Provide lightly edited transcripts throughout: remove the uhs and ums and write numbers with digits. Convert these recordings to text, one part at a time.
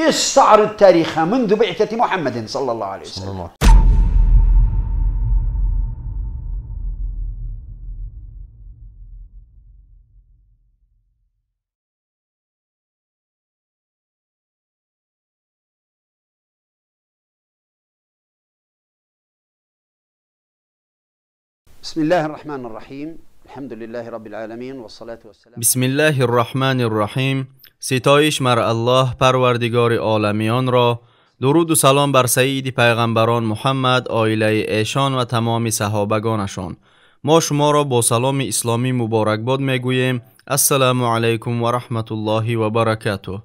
استعرض تاريخها منذ بعثة محمد صلى الله عليه وسلم. بسم الله الرحمن الرحيم. الحمد لله رب العالمين والصلاة والسلام. بسم الله الرحمن الرحیم. ستایش مر الله پروردگار عالمیان را، درود و سلام بر سید پیغمبران محمد، عائله ایشان و تمام صحابگانشان. ما شما را با سلام اسلامی مبارکباد میگوییم. السلام علیکم و رحمت الله و برکاته.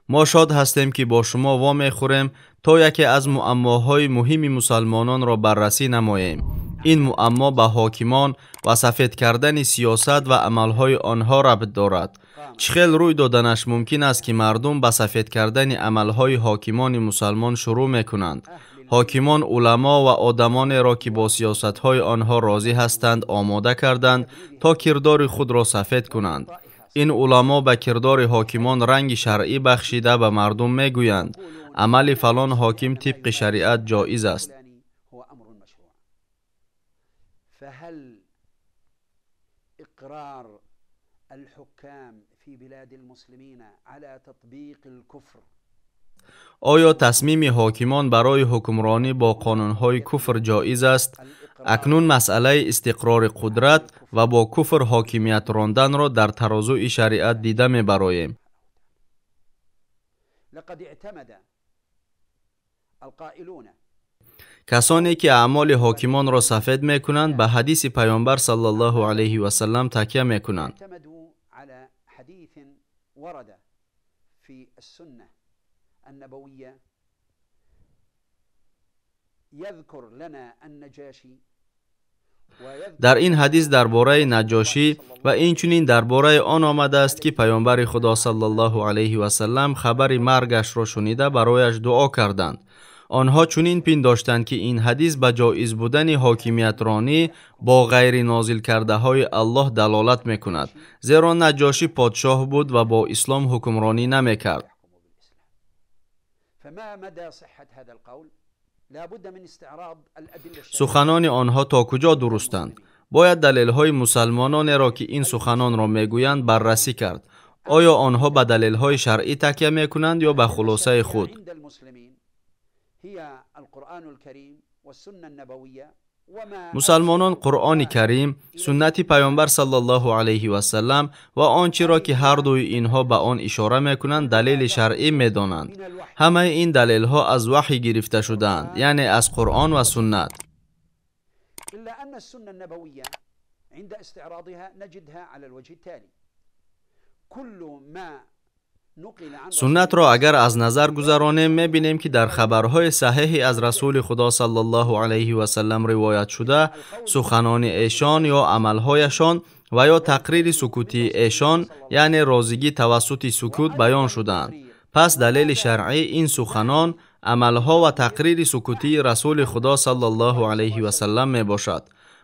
ما شاد هستیم که با شما وا میخوریم تا یکی از معماهای مهم مسلمانان را بررسی نماییم. این معما به حاکمان و سفید کردن سیاست و عملهای آنها ربط دارد. چخیل روی دادنش ممکن است که مردم به سفید کردن عملهای حاکمان مسلمان شروع میکنند. حاکمان علما و آدمان را که با سیاستهای آنها راضی هستند آماده کردند تا کردار خود را سفید کنند. این علما به کردار حاکمان رنگ شرعی بخشیده به مردم میگویند عمل فلان حاکم طبق شریعت جایز است. فهل إقرار الحكام في بلاد المسلمين على تطبيق الكفر آیا تصمیم حاکمان برای حکمرانی با قانونهای کفر جایز است؟ اکنون مسئله استقرار قدرت و با کفر حاکمیت راندن را در ترازوی شریعت دیده می‌براییم. لقد اعتمد القائلون کسانی که اعمال حاکمان را سفید میکنند به حدیث پیامبر صلی الله علیه و سلم تکیه میکنند. اعتمدوا على حديث ورد في السنة النبوية يذكر لنا النجاشي در این حدیث درباره نجاشی و اینچنین درباره آن آمده است که پیامبر خدا صلی الله علیه و سلم خبر مرگش را شنیده برایش دعا کردند. آنها چنین پنداشتند که این حدیث به جایز بودن حاکمیت رانی با غیر نازل کرده های الله دلالت میکند، زیرا نجاشی پادشاه بود و با اسلام حکمرانی نمیکرد. فما مدى صحة هذا القول؟ لا بد من استعراض الأدلة سخنان آنها تا کجا درستند؟ باید دلیل های مسلمانان را که این سخنان را میگویند بررسی کرد. آیا آنها به دلیل های شرعی تکیه میکنند یا به خلاصه خود؟ عند المسلمين هي القرآن الكريم والسنة النبوية وما مسلمانان قرآن کریم، سنت پیامبر صلی الله علیه و سلم و آنچه را که هر دوی اینها به آن اشاره میکنند دلیل شرعی میدانند. همه این دلیل ها از وحی گرفته شدند، یعنی از قرآن و سنت. إلا أن السنة النبوية عند استعراضها نجدها على الوجه التالي: كل ما نقل عن سنت را اگر از نظر گذرانیم میبینیم که در خبرهای صحیح از رسول خدا صلی الله علیه و سلم روایت شده، سخنان ایشان یا عملهایشان و یا تقریر سکوتی ایشان، یعنی راضیگی توسط سکوت بیان شدند. پس دلیل شرعی این سخنان، عملها و تقریر سکوتی رسول خدا صلی الله علیه و سلم می باشد.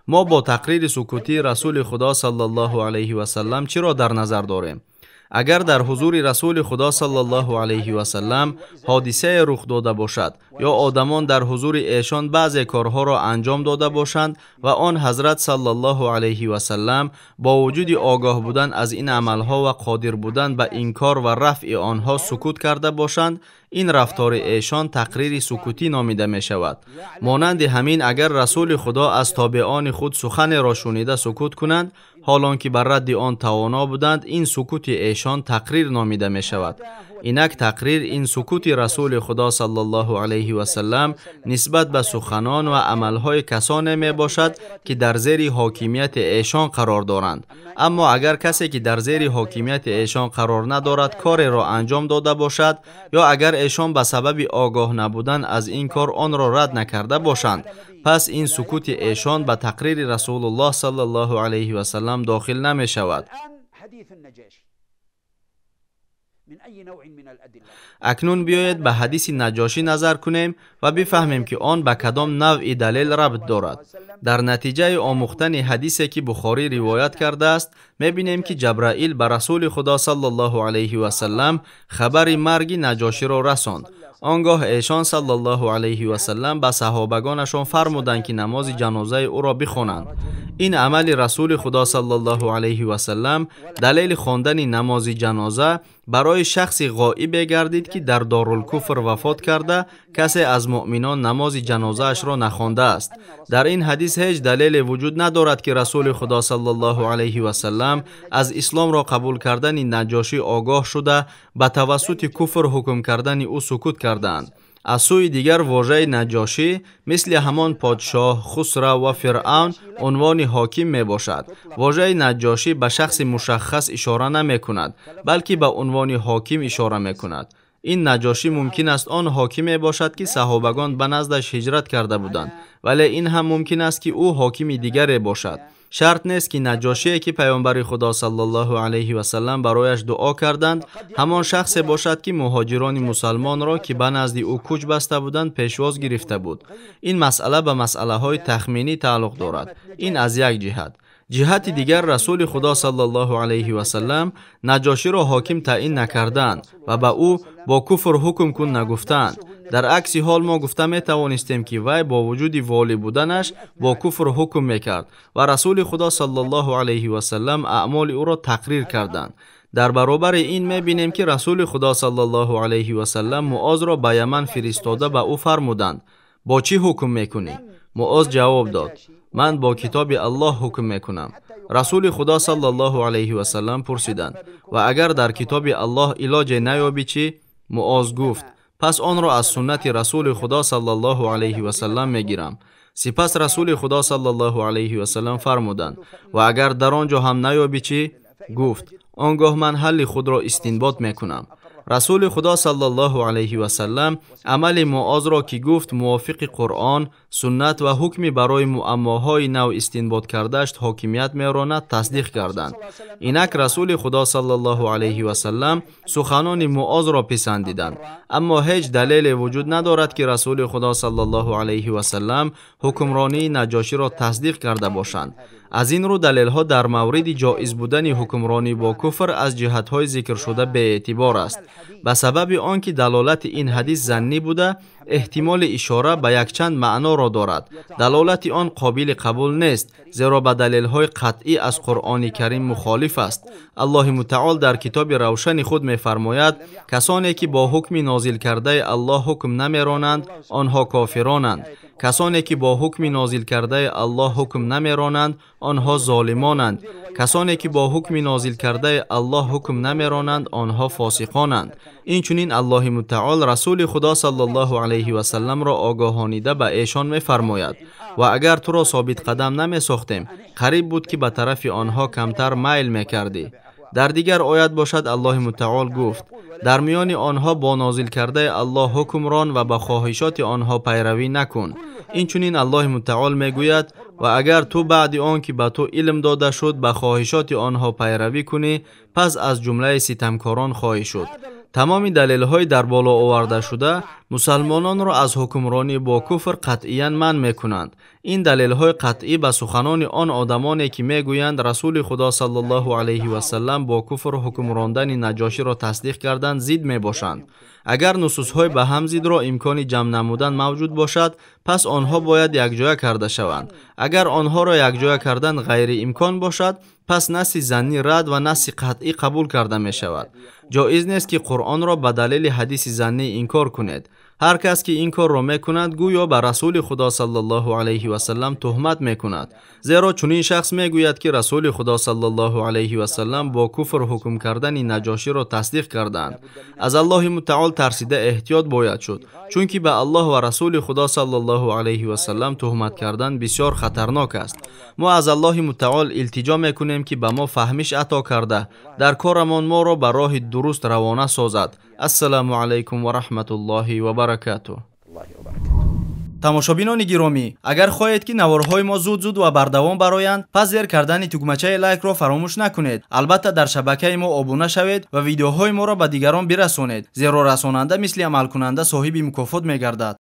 ما با تقریر سکوتی رسول خدا صلی الله علیه و سلم چرا در نظر داریم؟ اگر در حضور رسول خدا صلی الله علیه و سلم حادثه رخ داده باشد یا آدمان در حضور ایشان بعضی کارها را انجام داده باشند و آن حضرت صلی الله علیه و سلم با وجود آگاه بودن از این عملها و قادر بودن به انکار و رفع آنها سکوت کرده باشند، این رفتار ایشان تقریر سکوتی نامیده می شود. مانند همین اگر رسول خدا از تابعان خود سخن را شنیده سکوت کنند، حالان که بر رد آن توانا بودند، این سکوت ایشان تقریر نامیده می شود. اینک تقریر این سکوت رسول خدا صلی الله علیه و سلم نسبت به سخنان و عملهای کسانی می باشد که در زیر حاکمیت ایشان قرار دارند. اما اگر کسی که در زیر حاکمیت ایشان قرار ندارد کاری را انجام داده باشد یا اگر ایشان به سبب آگاه نبودن از این کار آن را رد نکرده باشند، پس این سکوت ایشان به تقریر رسول الله صلی الله علیه و سلم داخل نمی شود. الآن حديث النجاشي Акнун биёед ба ҳадиси Наҷошӣ назар кунем ва бифаҳмем, ки он ба кадом навъи далел рабт дорад. Дар натиҷаи омӯхтани ҳадисе, ки Бухорӣ ривоят кардааст, мебинем, ки Ҷабраил ба Расули Худо саллаллоҳу алайҳи васаллам хабари марги Наҷоширо расонд. Он гоҳ эшон саллаллоҳу алайҳи васаллам ба саҳобагонашон фармуданд, ки намози ҷанозаи ӯро бихонанд. Ин амали Расули Худо саллаллоҳу алайҳи васаллам далели хондани намози ҷаноза барои шахси ғоибе гардид, ки дар Дорулкуфр вафот карда, касе аз муъминон намози ҷанозаашро нахондааст. Дар ин ҳадис ҳеҷ далеле вуҷуд надорад, ки Расули Худо саллаллоҳу алайҳи васаллам аз исломро қабул кардани Наҷошӣ огоҳ шуда, ба тавассути куфр ҳукм кардани ӯ сукут кардаанд. Аз сӯи дигар, вожаи Наҷошӣ мисли ҳамон подшоҳ, Хусрав ва Фиръавн унвони ҳоким мебошад. Вожаи Наҷошӣ ба шахси мушаххас ишора намекунад, балки ба унвони ҳоким ишора мекунад. Ин Наҷошӣ мумкин аст он ҳокиме бошад, ки саҳобагон ба наздаш ҳиҷрат карда буданд, вале ин ҳам мумкин аст, ки ӯ ҳокими дигаре бошад. Шарт нест, ки Наҷошие, ки Паёмбари Худо саллаллоҳу алайҳи васаллам барояш дуо карданд, ҳамон шахсе бошад, ки муҳоҷирони мусалмонро, ки ба назди ӯ кӯч баста буданд, пешвоз гирифта буд. Ин масъала ба масъалаҳои тахминӣ тааллуқ дорад. Ин аз як ҷиҳат. Ҷиҳати дигар, Расули Худо саллаллоҳу алайҳи васаллам Наҷоширо ҳоким таъин накардаанд ва ба ӯ бо куфр ҳукм кун нагуфтаанд. Дар акси ҳол мо гуфта метавонистем, ки вай бо вуҷуди волӣ буданаш бо куфр ҳукм мекард ва Расули Худо саллаллоҳу алайҳи васаллам аъмоли ӯро тақрир карданд. Дар баробари ин мебинем, ки Расули Худо саллаллоҳу алайҳи васаллам Муозро ба Яман фиристода ба ӯ фармуданд: бо чӣ ҳукм мекунӣ? Муоз ҷавоб дод: ман бо китоби Аллоҳ ҳукм мекунам. Расули Худо саллаллоҳу алайҳи васаллам пурсиданд: ва агар дар китоби Аллоҳ илоҷе наёбӣ чӣ? Муоз гуфт: пас онро аз суннати Расули Худо саллаллоҳу алайҳи васаллам мегирам. Сипас Расули Худо саллаллоҳу алайҳи васаллам фармуданд: ва агар дар он ҷо ҳам наёбӣ чӣ? Гуфт: он гоҳ ман ҳалли худро истинбот мекунам. Расули Худо саллаллоҳу алайҳи васаллам амали Муозро, ки гуфт мувофиқи Қуръон, суннат ва ҳукми барои муаммоҳои нав истинбот кардааш ҳокимият меронад, тасдиқ карданд. Инак Расули Худо саллаллоҳу алайҳи васаллам суханони Муозро писандиданд, аммо ҳеҷ далеле вуҷуд надорад, ки Расули Худо саллаллоҳу алайҳи васаллам ҳукмронии Наҷоширо тасдиқ карда бошанд. Аз ин рӯ далелҳо дар мавриди ҷоиз будани ҳукмронӣ бо куфр аз ҷиҳатҳои зикршуда беэътибор аст. Ба сабаби он ки далолати ин ҳадис заннӣ буда, эҳтимоли ишора ба якчанд маъноро дорад. Далолати он қобили қабул нест, зеро ба далелҳои қатъӣ аз Қуръони Карим мухолиф аст. Аллоҳи мутаол дар китоби равшани худ мефармояд: касоне ки бо ҳукми нозил кардаи Аллоҳ ҳукм намеронанд, онҳо кофиронанд. Касоне ки бо ҳукми нозил кардаи Аллоҳ ҳукм намеронанд, онҳо золимонанд. Касоне ки бо ҳукми нозил кардаи Аллоҳ ҳукм намеронанд, онҳо фосиқонанд. Инчунин Аллоҳи мутаол Расули Худо саллаллоҳу алайҳи васалламро огоҳонида ба эшон мефармояд: ва агар туро собитқадам намесохтем, қариб буд, ки ба тарафи онҳо камтар майл мекардӣ. Дар дигар оят бошад, Аллоҳи мутаол гуфт: дар миёни онҳо бо нозил кардаи Аллоҳ ҳукмрон ва ба хоҳишоти онҳо пайравӣ накун. Инчунин Аллоҳи мутаол мегӯяд: ва агар ту баъди он ки ба ту илм дода шуд ба хоҳишоти онҳо пайравӣ кунӣ, пас аз ҷумлаи ситамкорон хоҳӣ шуд. Тамоми далелҳои дар боло овардашуда мусалмононро аз ҳукмронӣ бо куфр қатъиян манъ мекунанд. Ин далелҳои қатъӣ ба суханони он одамоне, ки мегӯянд Расули Худо саллаллоҳу алайҳи васаллам бо куфр ҳукмрондани Наҷоширо тасдиқ карданд, зид мебошанд. Агар нусусҳои ба ҳам зидро имкони ҷамъ намудан мавҷуд бошад, пас онҳо бояд якҷоя карда шаванд. Агар онҳоро якҷоя кардан ғайриимкон бошад, пас насси заннӣ рад ва насси қатъӣ қабул карда мешавад. Ҷоиз нест, ки Қуръонро ба далели ҳадиси заннӣ инкор кунед. Ҳар кас ки ин корро мекунад, гӯё ба Расули Худо саллаллоҳу алайҳи васаллам туҳмат мекунад. Зеро чунин шахс мегӯяд, ки Расули Худо саллаллоҳу алайҳи васаллам бо куфр ҳукм кардани Наҷоширо тасдиқ кардаанд. Аз Аллоҳи мутаол тарсида эҳтиёт бояд шуд, чунки ба Аллоҳ ва Расули Худо саллаллоҳу алайҳи васаллам туҳмат кардан бисёр хатарнок аст. Мо аз Аллоҳи мутаол илтиҷо мекунем, ки ба мо фаҳмиш ато карда, дар корамон моро ба роҳи дуруст равона созад. Ассалому алайкум ва раҳматуллоҳи ва баракатуҳ. Тамошобинони гиромӣ, агар хоҳед, ки наворҳои мо зуд-зуд ва бардавом бароянд, пас зер кардани тугмачаи лайкро фаромӯш накунед. Албатта, дар шабакаи мо обуна шавед ва видеоҳои моро ба дигарон бирасонед, зеро расонанда мисли амалкунанда соҳиби мукофот мегардад.